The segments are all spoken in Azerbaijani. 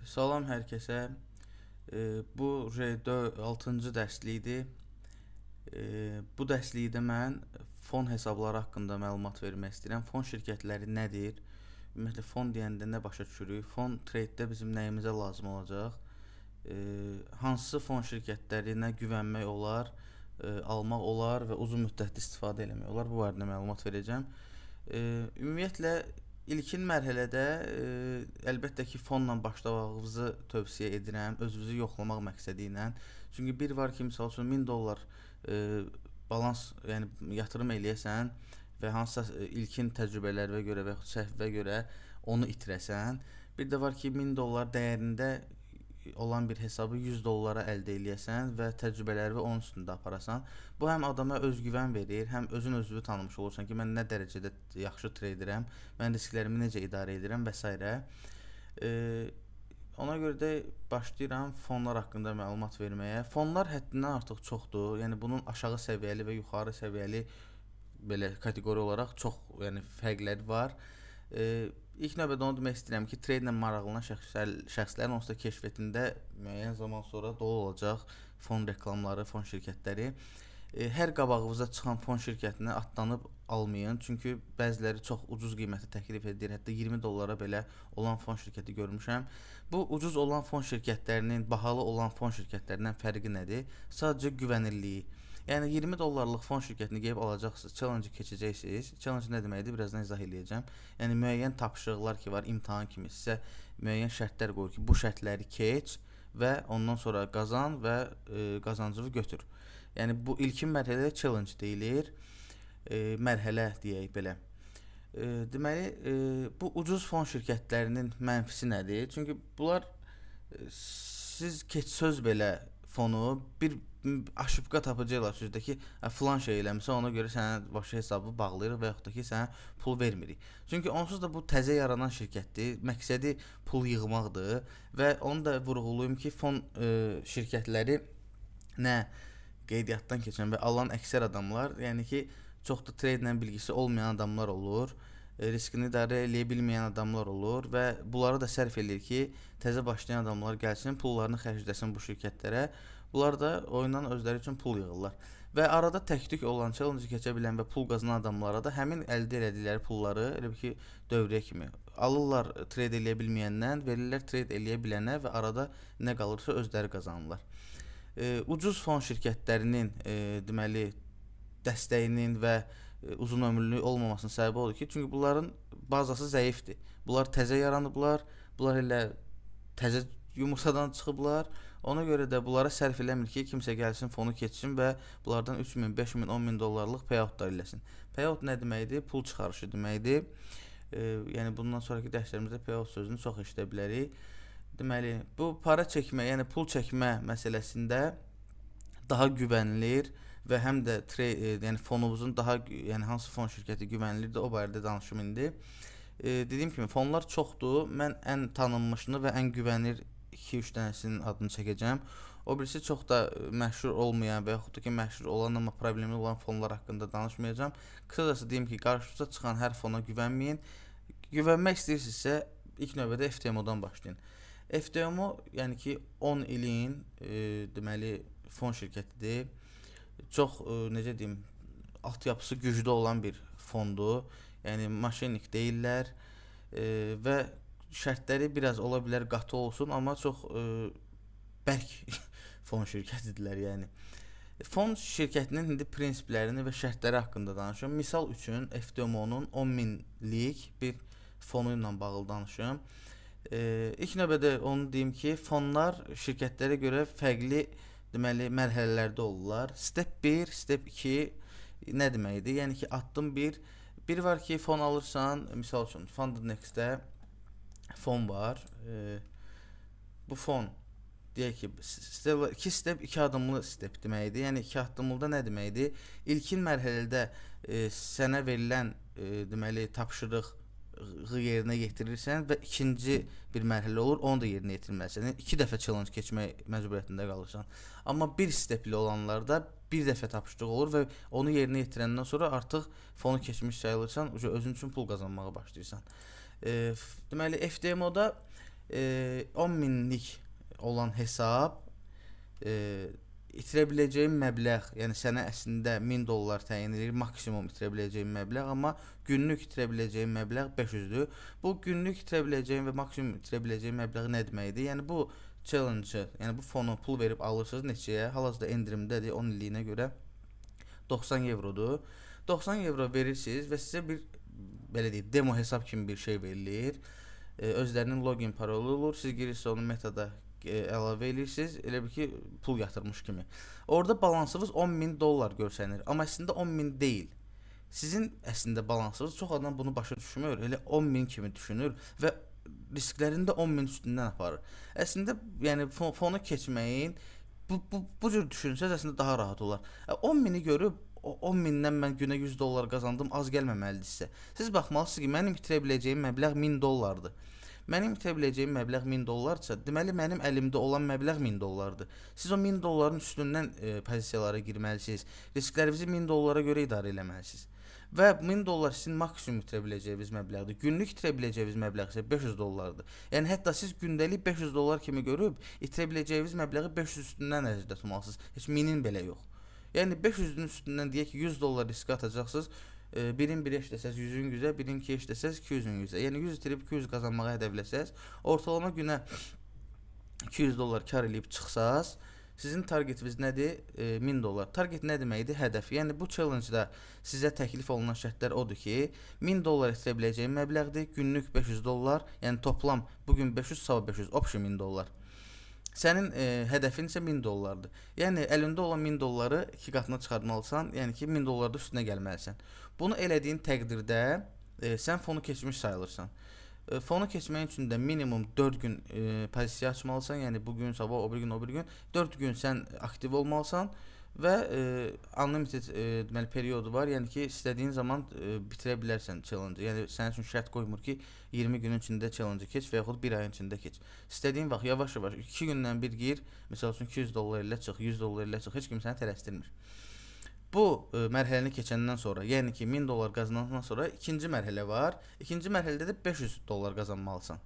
Salam hər kəsə. Bu R4 6-cı dərslikdir. Bu dərslikdə mən fon hesabları haqqında məlumat vermək istəyirəm. Fon şirkətləri nədir? Ümumiyyətlə fon deyəndə nə başa düşürük? Fon tradedə bizim nəyimizə lazım olacaq? Hansı fon şirkətlərinə güvənmək olar, almaq olar və uzun müddətli istifadə eləmək olar? Bu barədə məlumat verəcəm. Ümumiyyətlə ilkin mərhələdə əlbəttə ki, fonla başlamağınızı tövsiyə edirəm, özünüzü yoxlamaq məqsədi ilə. Çünki bir var ki, misal üçün 1000 dollar balans, yəni yatırım eləyəsən və hansısa ilkin təcrübələrinə görə və yaxud səhvə görə onu itirəsən. Bir də var ki, 1000 dollar dəyərində olan bir hesabı 100 dollara əldə eləyəsən və təcrübələri onun üstündə aparasan. Bu həm adama özgüvən verir, həm özün özünü tanımış olursan ki, mən nə dərəcədə yaxşı traderəm, mən risklərimi necə idarə edirəm və s. Ona görə də başlayıram fonlar haqqında məlumat verməyə. Fonlar həddindən artıq çoxdur. Yəni bunun aşağı səviyyəli və yuxarı səviyyəli belə kateqoriya olaraq çox, yəni fərqləri var. İlk növbədə onu demək istəyirəm ki, trade ilə maraqlanan şəxslərin onsuz da keşfiyyətində müəyyən zaman sonra dolu olacaq fon reklamları, fon şirkətləri. Hər qabağınıza çıxan fon şirkətinə atlanıb almayın. Çünki bəziləri çox ucuz qiymətə təklif edir. Hətta 20 dollara belə olan fon şirkəti görmüşəm. Bu ucuz olan fon şirkətlərinin bahalı olan fon şirkətlərindən fərqi nədir? Sadəcə güvənirliyi. Yəni 20 dollarlıq fon şirkətini gəlib alacaqsınız, challenge keçəcəksiniz. Challenge nə deməkdir? Birazdan izah eləyəcəm. Yəni müəyyən tapşırıqlar ki var, imtahan kimi sizə müəyyən şərtlər qoyur ki, bu şərtləri keç və ondan sonra qazan və qazancını götür. Yəni bu ilkin mərhələdə challenge deyilir. Mərhələ deyək belə. Deməli, bu ucuz fon şirkətlərinin mənfisi nədir? Çünki bunlar siz keç söz belə fonu bir aşıbqa tapacaqlar sözdə ki, filan şey eləmisən, ona görə sənə başa hesabı bağlayırıq və yaxud da ki, sənə pul vermirik. Çünki onsuz da bu təzə yaranan şirkətdir. Məqsədi pul yığmaqdır və onu da vurğulayım ki, fon şirkətləri nə qeydiyyatdan keçən və alan əksər adamlar, yəni ki, çox da trade ilə bilgisi olmayan adamlar olur, riskini idarə eləyə bilməyən adamlar olur və bunları da sərf eləyir ki, təzə başlayan adamlar gəlsin, pullarını xərcləsin bu şirkətlərə. Bunlar da oyundan özləri üçün pul yığırlar. Və arada tək-tük olan, challenge keçə bilən və pul qazanan adamlara da həmin əldə elədikləri pulları elə bir ki, dövriyyə kimi alırlar trade eləyə bilməyəndən, verirlər trade eləyə bilənə və arada nə qalırsa özləri qazanırlar. Ucuz fon şirkətlərinin deməli dəstəyinin və uzun ömürlü olmamasının səbəbi odur ki, çünki bunların bazası zəifdir. Bunlar təzə yaranıblar, bunlar elə təzə yumurtadan çıxıblar. Ona görə də bunlara sərf eləmir ki, kimsə gəlsin, fonu keçsin və bunlardan 3000, 5000, 10000 dollarlıq payoutlar eləsin. Payout nə deməkdir? Pul çıxarışı deməkdir. Yəni bundan sonraki dərslərimizdə payout sözünü çox eşidə bilərik. Deməli, bu para çəkmə, yəni pul çəkmə məsələsində daha güvənilir və həm də yəni fonumuzun daha, yəni hansı fon şirkəti güvənilirdir, o barədə danışım indi. Dediyim kimi fonlar çoxdur. Mən ən tanınmışını və ən güvənilir 2-3 dənəsinin adını çəkəcəm. O birisi çox da məşhur olmayan və yaxud da ki, məşhur olan amma problemli olan fonlar haqqında danışmayacağam. Qısacası deyim ki, qarşınıza çıxan hər fona güvənməyin. Güvənmək istəyirsinizsə ilk növbədə FTMO-dan başlayın. FTMO, yəni ki, 10 ilin deməli fon şirkətidir. Çox necə deyim, altyapısı güclü olan bir fondur. Yəni maşinnik deyirlər və şərtləri biraz ola bilər qatı olsun, amma çox bərk fon şirkətidirlər, yəni. Fon şirkətinin indi prinsiplərini və şərtləri haqqında danışım. Misal üçün FTMO-nun 10 minlik bir fonu ilə bağlı danışım. İlk növbədə onu deyim ki, fonlar şirkətlərə görə fərqli deməli mərhələlərdə olurlar. Step 1, step 2 nə deməkdir? Yəni ki, addım 1, bir var ki, fon alırsan, misal üçün FundedNext-də fon var. Bu fon deyək ki, step, 2 step, 2 addımlı step deməkdir. Yəni 2 addımlıda nə deməkdir? İlkin mərhələdə sənə verilən deməli tapşırığı yerinə yetirirsən və ikinci bir mərhələ olur, onu da yerinə yetirməlisən. Yəni 2 dəfə challenge keçmək məcburiyyətində qalırsan. Amma bir stepli olanlarda bir dəfə tapşırıq olur və onu yerinə yetirəndən sonra artıq fonu keçmiş sayılırsan, özün üçün pul qazanmağa başlayırsan. Deməli FTMO-da 10 minlik olan hesab itirə biləcəyin məbləğ, yəni sənə əslində 1000 dollar təyin edir, maksimum itirə biləcəyin məbləğ, amma günlük itirə biləcəyin məbləğ 500-dür. Bu günlük itirə biləcəyin və maksimum itirə biləcəyin məbləğ nə deməkdir? Yəni bu challenge-ı, yəni bu fonu pul verib alırsınız neçəyə? Hal-hazırda endirimdədir, 10 illiyinə görə 90 evrodur. 90 evro verirsiniz və sizə bir belə deyək, demo hesab kimi bir şey verilir. Özlərinin login parolu olur. Siz girirsiniz onu metada əlavə edirsiniz, elə bil ki, pul yatırmış kimi. Orada balansınız 10.000 dollar görsənir, amma əslində 10.000 deyil. Sizin əslində balansınız, çox adam bunu başa düşmür, elə 10.000 kimi düşünür və risklərini də 10.000 üstündən aparır. Əslində, yəni fonu keçməyin bu cür düşünsəz əslində daha rahat olar. 10.000-i görüb 10.000-dən mən günə 100 dollar qazandım, az gəlməməlidir sizə. Siz baxmalısınız ki, mənim itirə biləcəyim məbləğ 1000 dollardır. Mənim itirə biləcəyim məbləğ 1000 dollarsa, deməli mənim əlimdə olan məbləğ 1000 dollardır. Siz o 1000 dolların üstündən pozisiyalara girməlisiniz. Risklərinizi 1000 dollara görə idarə eləməlisiniz. Və 1000 dollar sizin maksimum itirə biləcəyiniz məbləğdir. Günlük itirə biləcəyiniz məbləğ isə 500 dollardır. Yəni hətta siz gündəlik 500 dollar kimi görüb itirə biləcəyiniz məbləği 500 üstündən nəzərdə tutmalısınız. Heç 1000-in belə yox. Yəni 500-ün üstündən deyək ki, 100 dollar riskə atacaqsınız. Birin 1-ə işləsəz 100-ün 100-ə, birin 2-yə işləsəz 200-ün 100-ə. Yəni 100 itirib 200 qazanmağı hədəfləsəz, ortalama günə 200 dollar kar eləyib çıxsaz, sizin targetiniz nədir? 1000 dollar. Target nə deməkdir? Hədəf. Yəni bu challenge-da sizə təklif olunan şərtlər odur ki, 1000 dollar itirə biləcəyin məbləğdir, günlük 500 dollar, yəni toplam bugün 500, sabah 500, option 1000 dollar. Sənin hədəfin isə 1000 dollardır. Yəni əlində olan 1000 dolları 2 qatına çıxartmalısan, yəni ki 1000 dollar da üstünə gəlməlisən. Bunu elədiyin təqdirdə sən fonu keçmiş sayılırsan. Fonu keçməyin üçün də minimum 4 gün pozisiya açmalısan, yəni bugün, sabah, o bir gün, o bir gün 4 gün sən aktiv olmalısan və unlimited deməli periodu var. Yəni ki, istədiyin zaman bitirə bilərsən challenge-ı. Yəni sənin üçün şərt qoymur ki, 20 günün içində challenge-ı keç və yaxud bir ayın içində keç. İstədiyin vaxt yavaş-yavaş 2 gündən bir gir, məsəl üçün 200 dollar ilə çıx, 100 dollar ilə çıx, heç kim səni tələsdirmir. Bu mərhələni keçəndən sonra, yəni ki 1000 dollar qazanandan sonra ikinci mərhələ var. İkinci mərhələdə də 500 dollar qazanmalısan.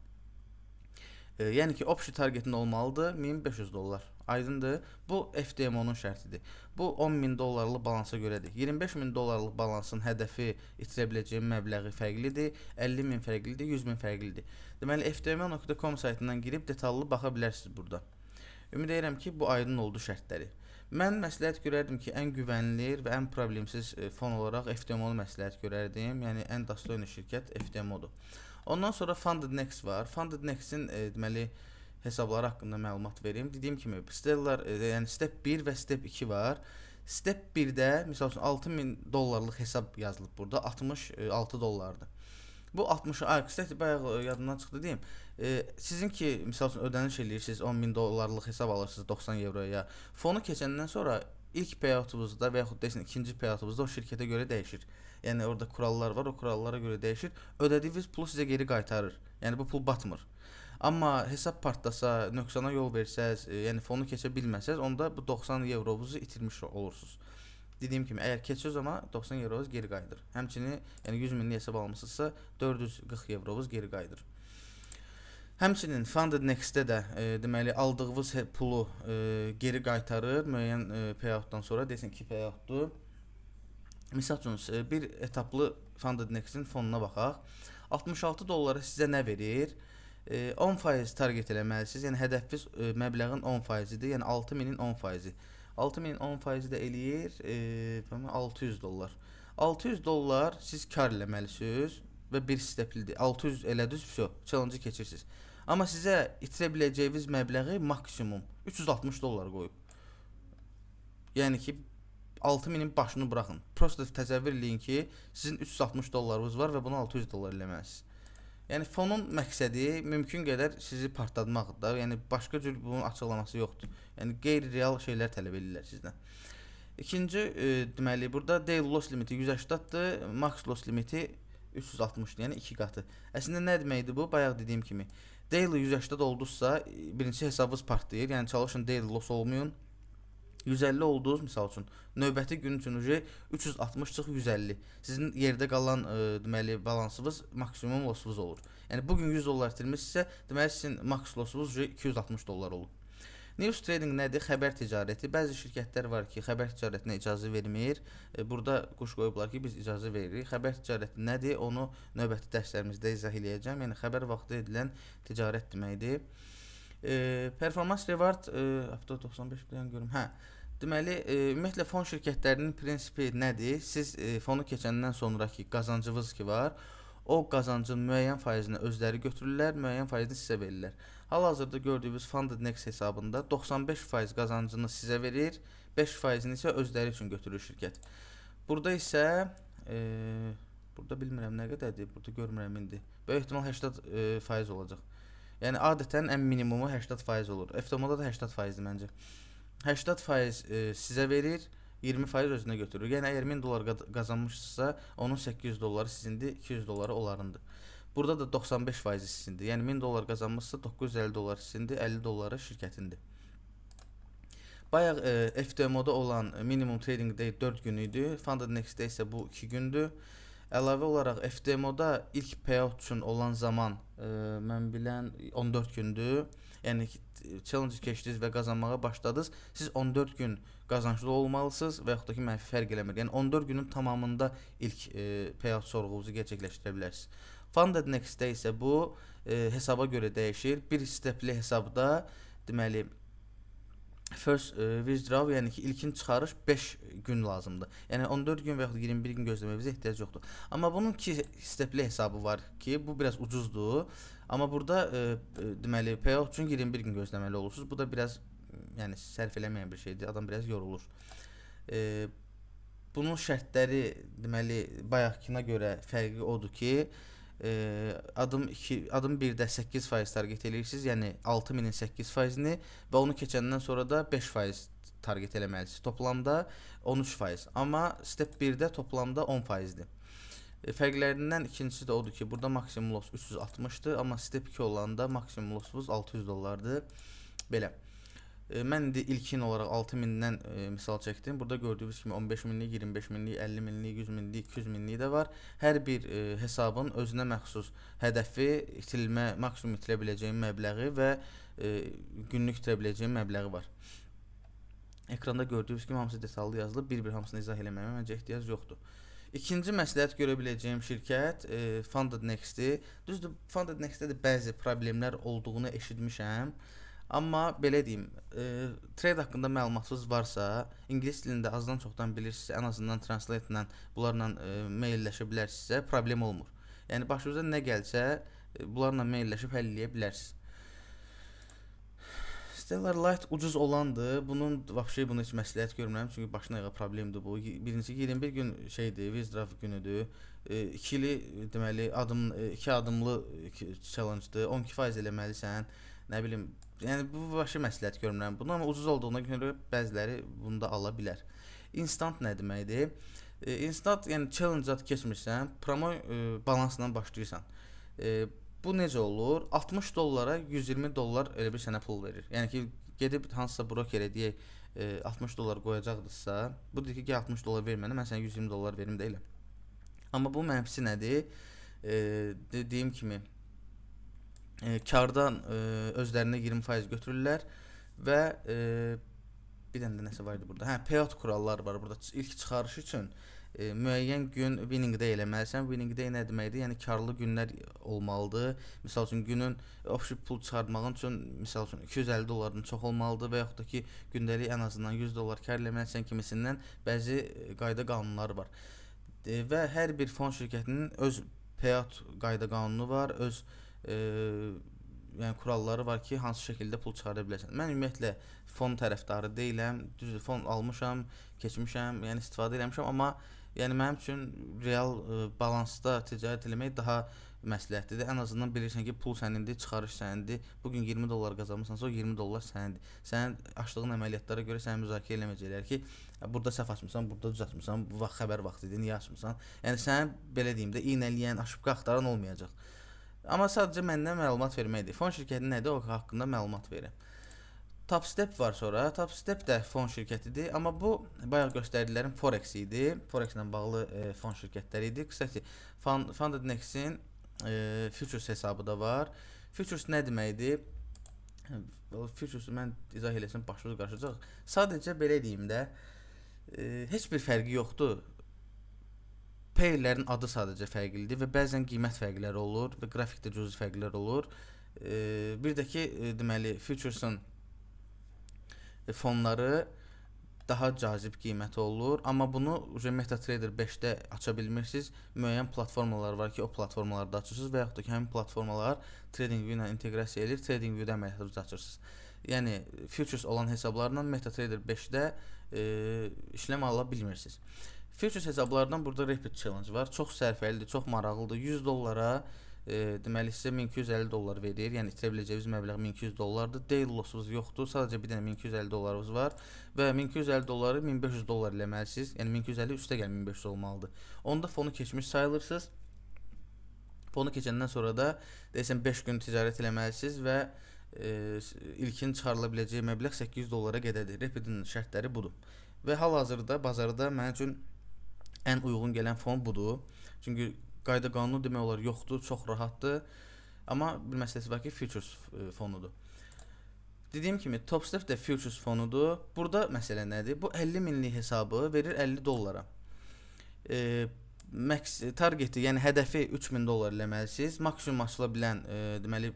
Yəni ki, option targetin olmalıdır 1500 dollar. Aydındır? Bu FTMO-nun şərtidir. Bu 10.000 dollarlıq balansa görədir. 25.000 dollarlıq balansın hədəfi, itirə biləcəyin məbləği fərqlidir, 50.000 fərqlidir, 100.000 fərqlidir. Deməli ftmo.com saytından girib detallı baxa bilərsiniz burada. Ümid edirəm ki, bu aydın oldu şərtləri. Mən məsləhət görərdim ki, ən güvənilir və ən problemsiz fon olaraq FTMO-nu məsləhət görərdim. Yəni ən dostoyni şirkət FTMO-dur. Ondan sonra Funded Next var. Funded Next-in deməli hesabları haqqında məlumat verim. Dediyim kimi Stellar, yəni Step 1 və Step 2 var. Step 1-də misal üçün 6000 dollarlıq hesab yazılıb burada, 66 dollardır. Bu 60, ay, kстати, bayaq yadımdan çıxdı deyim. Sizin ki, misal üçün ödəniş eləyirsiniz, 10.000 dollarlıq hesab alırsınız 90 evroya. Fonu keçəndən sonra ilk payout-unuzda və yaxud desin ikinci payout-unuzda o şirkətə görə dəyişir. Yəni orada kurallar var, o kurallara görə dəyişir. Ödədiyiniz pulu sizə geri qaytarır. Yəni bu pul batmır. Amma hesab partlasa, nöqsana yol versəz, yəni fonu keçə bilməsəz, onda bu 90 evronuzu itirmiş olursunuz. Dediyim kimi, əgər keçsəz amma 90 euronuz geri qayıdır. Həmçinin, yəni 100 minlik hesab almısınızsa 440 euronuz geri qayıdır. Həmçinin Funded Next-də də deməli aldığınız pulu geri qaytarır müəyyən payout-dan sonra, desin ki, payout-dur. Misal üçün bir etaplı Funded Next-in fonuna baxaq. 66 dollara sizə nə verir? 10% target eləməlisiniz. Yəni hədəfiniz məbləğin 10%-dir. Yəni 6000-in 10%. 6000-in 10% də eləyir 600 dollar. 600 dollar siz kar eləməlisiniz və bir steplidir. 600 elədiniz, vəsə, challenge-ı keçirsiniz. Amma sizə itirə biləcəyiniz məbləği maksimum 360 dollar qoyub. Yəni ki 6000-in başını buraxın. Prosta təsəvvür eləyin ki, sizin 360 dollarınız var və bunu 600 dollar eləməlisiniz. Yəni fonun məqsədi mümkün qədər sizi partlatmaqdır da. Yəni başqa cür bunun açıqlaması yoxdur. Yəni qeyri-real şeylər tələb edirlər sizdən. İkinci, deməli burada daily loss limiti 180-dır, max loss limiti 360-dır, yəni 2 qatı. Əslində nə deməkdir bu? Bayaq dediyim kimi, daily 180 olduzsa, birincisi hesabınız partlayır. Yəni çalışın daily loss olmayın. 150 oldunuz, misal üçün, növbəti gün üçün uje 360 çıx 150. Sizin yerdə qalan deməli balansınız maksimum lossunuz olur. Yəni bu gün 100 dollar itirmisinizsə, deməli sizin max lossunuz uje 260 dollar olur. News trading nədir? Xəbər ticarəti. Bəzi şirkətlər var ki, xəbər ticarətinə icazə vermir. Burada quş qoyublar ki, biz icazə veririk. Xəbər ticarəti nədir? Onu növbəti dərslərimizdə izah eləyəcəm. Yəni xəbər vaxtı edilən ticarət deməkdir. Performans reward up 95 bilən görüm. Hə. Deməli, ümumiyyətlə fon şirkətlərinin prinsipi nədir? Siz fonu keçəndən sonrakı qazancınız ki var, o qazancın müəyyən faizini özləri götürürlər, müəyyən faizini sizə verirlər. Hal-hazırda gördüyünüz Funded Next hesabında 95% qazancını sizə verir, 5%-ni isə özləri üçün götürür şirkət. Burada isə burada bilmirəm nə qədərdir, burada görmürəm indi. Böyük ehtimal 80% olacaq. Yəni adətən ən minimumu 80% olur. FTMO-da da 80%-dir məncə. 80% sizə verir, 20% özünə götürür. Yəni əgər 1000 dollar qazanmışsınızsa, onun 800 dolları sizindir, 200 dolları onlarındır. Burada da 95% sizindir. Yəni 1000 dollar qazanmışsa 950 dollar sizindir, 50 dolları şirkətindir. Bayaq FTMO-da olan minimum trading day 4 gün idi. Funded Next-də isə bu 2 gündür. Əlavə olaraq FTMO-da ilk payout üçün olan zaman mən bilən 14 gündür. Yəni challenge keçdiniz və qazanmağa başladınız. Siz 14 gün qazanclı olmalısınız və yaxud da ki, mənfi fərq eləmir. Yəni 14 günün tamamında ilk payout sorğunuzu gerçəkləşdirə bilərsiniz. Funded Next-də isə bu hesaba görə dəyişir. Bir stepli hesabda deməli first withdraw, yəni ki, ilkin çıxarış 5 gün lazımdır. Yəni 14 gün və yaxud 21 gün gözləməyə bizə ehtiyac yoxdur. Amma bunun 2 stepli hesabı var ki, bu biraz ucuzdur. Amma burada deməli payout üçün 21 gün gözləməli olursunuz. Bu da biraz yəni sərf eləməyən bir şeydir. Adam biraz yorulur. Bunun şərtləri deməli bayaqkına görə fərqi odur ki, adım 2, adım 1-də 8% target eləyirsiniz, yəni 6000-in 8%-ni və onu keçəndən sonra da 5% target eləməlisiniz. Toplamda 13%. Amma step 1-də toplamda 10%-dir. Fərqlərindən ikincisi də odur ki, burada maksimum loss 360-dır, amma step 2 olanda maksimum lossumuz 600 dollardır. Belə. Mən indi ilkin olaraq 6000-dən misal çəkdim. Burada gördüyünüz kimi 15 minlik, 25 minlik, 50 minlik, 100 minlik, 200 minlik də var. Hər bir hesabın özünə məxsus hədəfi, itirilmə, maksimum itirə biləcəyin məbləği və günlük itirə biləcəyin məbləği var. Ekranda gördüyünüz kimi hamısı detallı yazılıb. Bir-bir hamısını izah eləməyə məncə ehtiyac yoxdur. İkinci məsləhət görə biləcəyim şirkət Funded Next-dir. Düzdür, Funded Next-də də bəzi problemlər olduğunu eşitmişəm. Amma belə deyim, trade haqqında məlumatınız varsa, ingilis dilində azdan çoxdan bilirsinizsə, ən azından translate ilə bunlarla mailləşə bilərsinizsə, problem olmur. Yəni başınıza nə gəlsə, bunlarla mailləşib həll eləyə bilərsiniz. Stellar Lite ucuz olandır. Bunun vəbşə bunu heç məsləhət görmürəm, çünki başına ayağa problemdir bu. Birincisi 21 gün şeydir, withdraw günüdür. İkili deməli adım iki addımlı challenge-dır. 12% eləməlisən. Nə bilim, yəni bu vəbşə məsləhət görmürəm bunu, amma ucuz olduğuna görə bəziləri bunu da ala bilər. Instant nə deməkdir? Instant, yəni challenge zat keçmirsən, promo balansla başlayırsan. Bu necə olur? 60 dollara 120 dollar elə bir sənə pul verir. Yəni ki, gedib hansısa brokerə deyək 60 dollar qoyacaqdınızsa, bu deyir ki, gəl 60 dollar ver mənə, mən sənə 120 dollar verim də elə. Amma bu mənfisi nədir? Dediyim kimi kardan özlərinə 20% götürürlər və bir dənə də nəsə var idi burada. Hə, payout kuralları var burada. İlk çıxarış üçün müəyyən gün winning day eləməlisən. Winning day nə deməkdir? Yəni karlı günlər olmalıdır. Misal üçün günün option pul çıxartmağın üçün misal üçün 250 dollardan çox olmalıdır və yaxud da ki, gündəlik ən azından 100 dollar kar eləməlisən kimisindən bəzi qayda qanunları var. Və hər bir fon şirkətinin öz payout qayda qanunu var, öz yəni kuralları var ki, hansı şəkildə pul çıxarda bilərsən. Mən ümumiyyətlə fon tərəfdarı deyiləm. Düzdür, fon almışam, keçmişəm, yəni istifadə eləmişəm, amma yəni mənim üçün real balansda ticarət eləmək daha məsləhətlidir. Ən azından bilirsən ki, pul sənindir, çıxarış sənindir. Bu gün 20 dollar qazanmısansa, o 20 dollar sənindir. Sənin açdığın əməliyyatlara görə səni müzakirə eləməyəcəklər ki, burada səhv açmısan, burada düz açmısan, bu vaxt xəbər vaxtı idi, niyə açmısan? Yəni səni belə deyim də iynələyən, aşıbqa axtaran olmayacaq. Amma sadəcə məndən məlumat verməkdir. Fon şirkəti nədir, o haqqında məlumat verirəm. Topstep var sonra. Topstep də fon şirkətidir, amma bu bayaq göstərdiklərim Forex idi. Forex ilə bağlı fon şirkətləri idi. Kısaca Funded Next-in futures hesabı da var. Futures nə deməkdir? Futures mən izah eləsəm başınız qarışacaq. Sadəcə belə deyim də, heç bir fərqi yoxdur. Pairlərin adı sadəcə fərqlidir və bəzən qiymət fərqləri olur və qrafikdə cüzi fərqlər olur. Bir də ki, deməli futures'ın fonları daha cazib qiyməti olur, amma bunu uje MetaTrader 5-də aça bilmirsiniz. Müəyyən platformalar var ki, o platformalarda açırsınız və yaxud da ki, həmin platformalar TradingView ilə inteqrasiya edir, TradingView-də əməliyyatınızı açırsınız. Yəni futures olan hesablarla MetaTrader 5-də işləm ala bilmirsiniz. Futures hesablardan burada Rapid Challenge var. Çox sərfəlidir, çox maraqlıdır. 100 dollara deməli sizə 1250 dollar verir. Yəni itirə biləcəyiniz məbləğ 1200 dollardır. Daily loss-unuz yoxdur. Sadəcə bir dənə 1250 dollarınız var və 1250 dolları 1500 dollar eləməlisiniz. Yəni 1250 üstə gəl 1500 olmalıdır. Onda fonu keçmiş sayılırsınız. Fonu keçəndən sonra da deyəsən 5 gün ticarət eləməlisiniz və ilkin çıxarıla biləcəyi məbləğ 800 dollara qədərdir. Rapid-in şərtləri budur. Və hal-hazırda bazarda mənim üçün ən uyğun gələn fon budur. Çünki qayda qanunu demək olar yoxdur, çox rahatdır. Amma bir məsələsi var ki, futures fonudur. Dediyim kimi Topstep də futures fonudur. Burada məsələ nədir? Bu 50 minlik hesabı verir 50 dollara. Max targeti, yəni hədəfi 3000 dollar eləməlisiniz. Maksimum açıla bilən deməli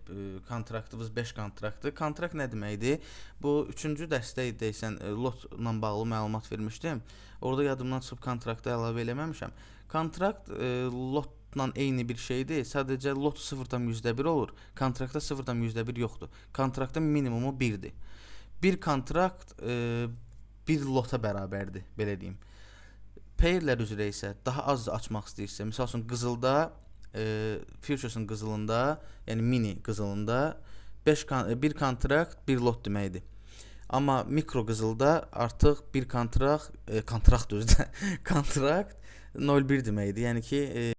kontraktınız 5 kontraktdır. Kontrakt nə deməkdir? Bu 3-cü dərsdə idi deyəsən, lotla bağlı məlumat vermişdim. Orada yadımdan çıxıb kontraktı əlavə eləməmişəm. Kontrakt lotla eyni bir şeydir. Sadəcə lot 0,1 olur. Kontraktda 0,1 yoxdur. Kontraktın minimumu 1-dir. Bir kontrakt bir lota bərabərdir, belə deyim. Pairlər üzrə isə daha az açmaq istəyirsə, misal üçün qızılda, futures'ın qızılında, yəni mini qızılında 5 bir kontrakt bir lot deməkdir. Amma mikro qızılda artıq bir kontrakt, kontrakt düzdür. Kontrakt 0.1 deməkdir. Yəni ki,